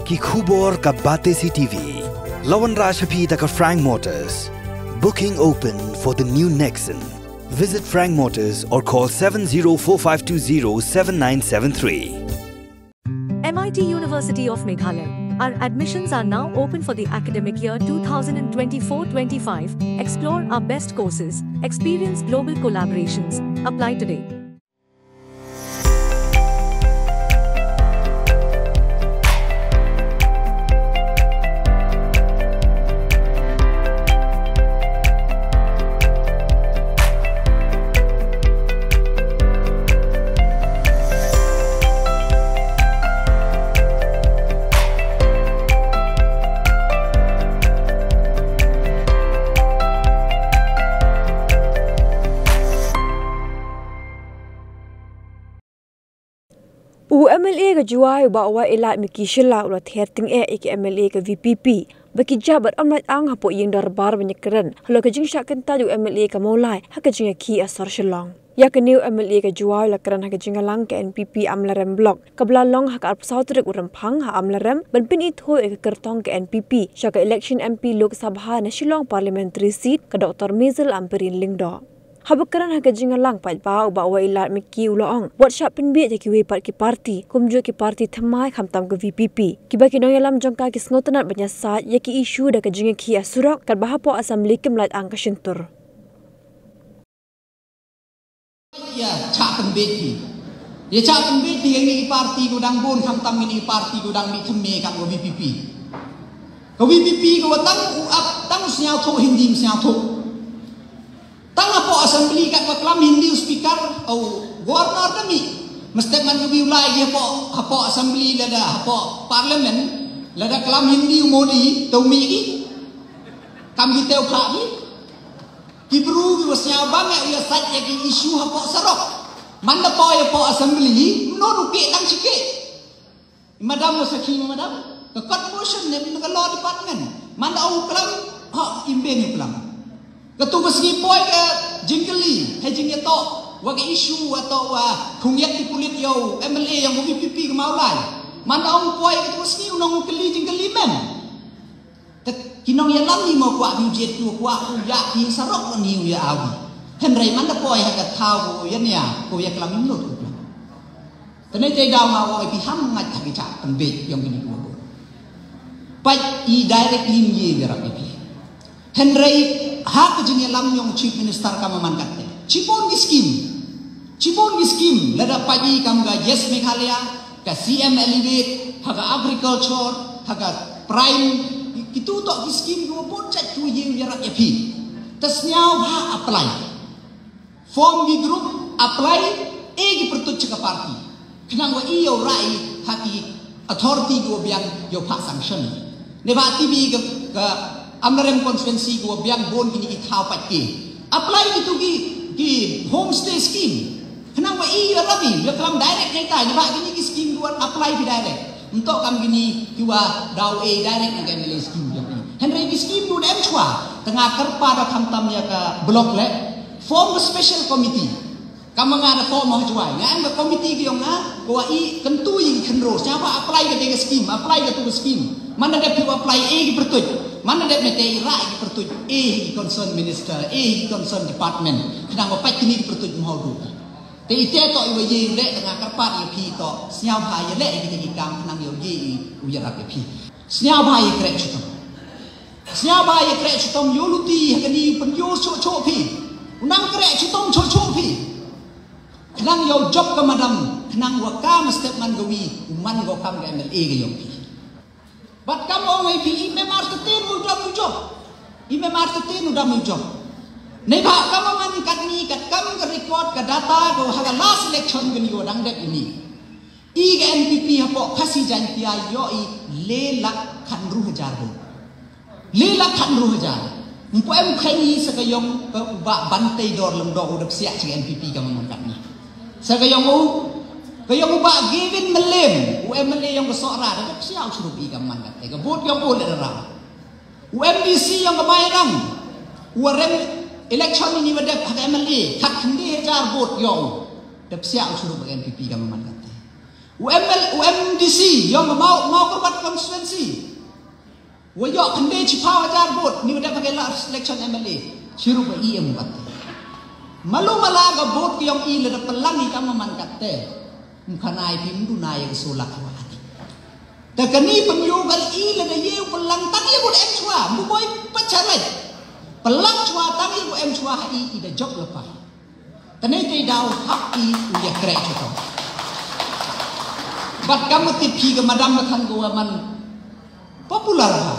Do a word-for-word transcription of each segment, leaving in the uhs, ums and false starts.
Ki khubor ka Batesi T V. La wanrah sha phi da ka Frank Motors. Booking open for the new Nexon. Visit Frank Motors or call seven zero four five two zero seven nine seven three. M I T University of Meghalaya. Our admissions are now open for the academic year twenty twenty-four twenty-five. Explore our best courses, experience global collaborations. Apply today. U M L A ka Jowai u Bah Wailadmiki Shylla u la ther tyngeh ïa ki M L A ka V P P ba ki jah bad ym lait ang hapoh ïing dorbar ban ïakren halor ka jingshah kyntait u M L A ka Mawlai ha ka jingïakhih ha sor Shillong. Ïa kane u M L A ka Jowai u la kren ha ka jingïalang ka N P P Amlarem Block kaba la long ha ka arphew saw tarik u Rymphang ha Amlarem ban pynithuh ïa ka kyrtong ka N P P sha ka election M P Lok Sabha na Shillong Parliamentary Seat ka Doctor Maisel Ampareen Lyngdoh. Haba kren ha ka jingïalang paidbah u Bah Wailadmiki u la ong wat shah pynbieit ïa kiwei pat ki party kumjuh ki party thymmai khamtam ka V P P kiba ki nongïalam jong ka ki sngewtynnat ban ïasaid ïa ki issue da ka jingïakhih ha surok katba hapoh Assembly kim lait ang ka shyntur. Ïa shah pynbieit hi. Ïa shah pynbieit hi ïa kine ki party kiba dang bun khamtam kine ki party kiba dang mih thymmai kat ka V P P. Ka V P P kaba tang u ap tang u sñiawthuh Hindi sñiawthuh. Tang hapoh Assembly katba klam Hindi u Speaker, u Governor da mih. Mynstep man ka U Lai hapoh, hapoh Assembly lada hapoh Parliament lada klam Hindi u Modi te u mih ki. Kam ki te u phah ki. Ki bru kiba sñiaw bang ïa u ïasaid ïa ki issue hapoh surok. Man da poi hapoh Assembly, mano u kieh tang shi kieh. Madam, u sakhi ma madam, ka court motion ne na ka law department. Man da u klam, ha, im ben u klam. Katu ka sngi poi ka jingkylli, ha jingïatoh wa ka issue wa toh wa khungiat ki pulit ïa u M L A ïa u V P P ka Mawlai. Man da u poi katu ka sngi u nongkylli jingkylli mem. Te ki nongïalam ni mo kwah phi u jied tu kwah u ïa phi surok ni u ïa awi. Hynrei man da poi ha ka thaw ko ïa nia ko ïa klam im lut ko klam. Te ne te daw nga ong ïa phi ham ngat ha ki chak pynbeit yong kini ko. Pait i direct lim ye ïa rap ïa phi. Hynrei ha ka jingïalam yong Chief Minister ka man kat te. Chibun ki scheme. Chibun ki scheme lada pait i kam ka Yes Meghalaya, ka C M Elevate, ha ka agriculture, ha ka prime, kitu toh ki scheme kiwa bun jait kiwa ye u ïarap ïa phi. Te sñiawbha apply. Form ki group, apply, e ki pyrtuit cha ka party. Khnang wa i yow rai ha ki authority kiwa biang yow phah sanction. Neibhah T V ka, ka Amlarem constituency kiwa biang bun kini ki thaw pait ki. Apply kitu ki, ki homestay scheme. Khnang wa i ïarap i, ïa klam direct neitai, neibhah kini ki scheme kiwa apply ki direct. Ym toh kam kini kiwa daw e direct na ka M L A scheme jong i. Hynrei ki scheme kiwa em chwa, te nga kyrpad da khamtam ïa ka block leh, form a special committee. Kam nga da form ha Jowai, nga em ka committee ki yong nga, ko wa i kyntu i khynro, sñiawbha apply ka dei ka scheme, apply katu ka scheme. Man da dep phi apply e ki pyrtuit, man da dep ne te i rah ki pyrtuit, e ki concern minister, e ki concern department, khnang wa pait kini ki pyrtuit mhaw du. Te ite toh iwa ye u leh te nga kyrpad ïa phi toh, sñiawbha ïaleh ïa kine ki kam khnang yow ye i u ïarap ïa phi. Sñiawbha ïa kreh chitom. Sñiawbha ïa kreh chitom yow luti ha kani u pynyoh choh choh phi. U nang kreh chitom choh choh phi. Khnang yow jop ka madam, khnang wa kam step man ka wi, u man ko kam ka M L A ka yong phi. Bad kam ong ïa phi, i mem artatien u dam u jop. I mem artatien u dam u jop. Neibhah kam man katni, kat kam ka record ka data ko ha ka last election kani ko dang dep ini. I ka N P P hapoh Khasi Jaintia yoh i le lak khatnru hajar vote. Le lak khatnru hajar. Mpo em khaini sa ka yong ka u Bah Banteidor Lyngdoh u dep siah cha ka N P P kam man katni. Sa ka yong u, ka yong u Bah Gavin Mylliem, u M L A yong ka Sohra, da dep siah u chirup i kam man kat. Ka vote yong u le da rah. U M D C yong ka Mairang, u wa rem election ini wa dep ha ka M L A, khatkhyndai hajar vote yong u. Dep siah u chirup ka N P P kam man kat. U M L, u M D C, yong Mawkyrwat constituency. Wa yoh khyndai chiphaw hajar vote, ni wa dep ha ka last election M L A. Chirup wa i em wat. Malu mala ka vote ki yong i lada pynlang i kam man katte. Mkhanai phi mdu na ya ka sola ka wa ati. Ta kani pynyoh gal i lada ye u pynlang tang ya u em chwa, mbu boi pacharai. Pynlang chwa tang ya u em chwa ha i i da jop lepa. Tane te daw hap i u ya krek chwa. Bat kam ti phi ka madam ka than ko wa man popular ha.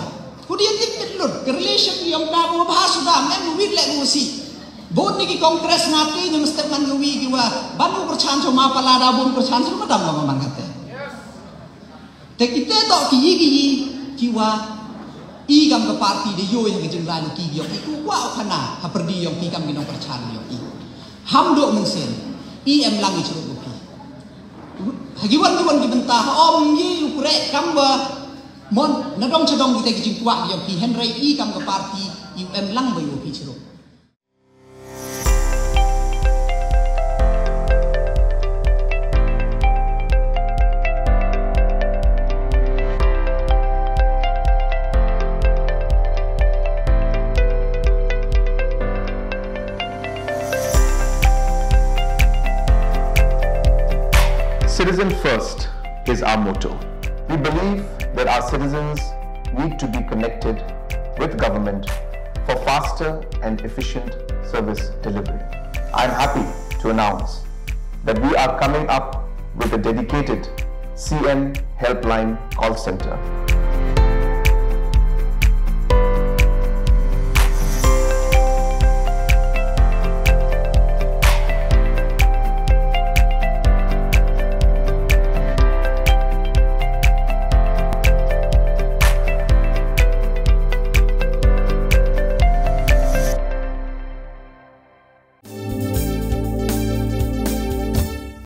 Ku dia tip mit lut, ke relation yong ka ko bha suda, mem wit le ko si. Bun ni ki Congress ngati ni mesti man ko wi ki wa. Ban ko perchan chwa ma pala da bun perchan chwa madam ma man kate. Te kite to ki yi ki yi ki wa. I kam ka party de yo yang jin ran ki yong i ku wa khana ha perdi yong ki kam ki nong perchan yong i. Ham do men sen. I em lang i churu ki. Ha ki wan ki wan ki bynta ha om yi u krek kam ba. Mon, na dong chadong kita ki jingkwah ïa phi, hynrei i kam ka party, i em lang ba ïa phi chiro. Citizen first is our motto. We believe that our citizens need to be connected with government for faster and efficient service delivery. I am happy to announce that we are coming up with a dedicated C M helpline call center.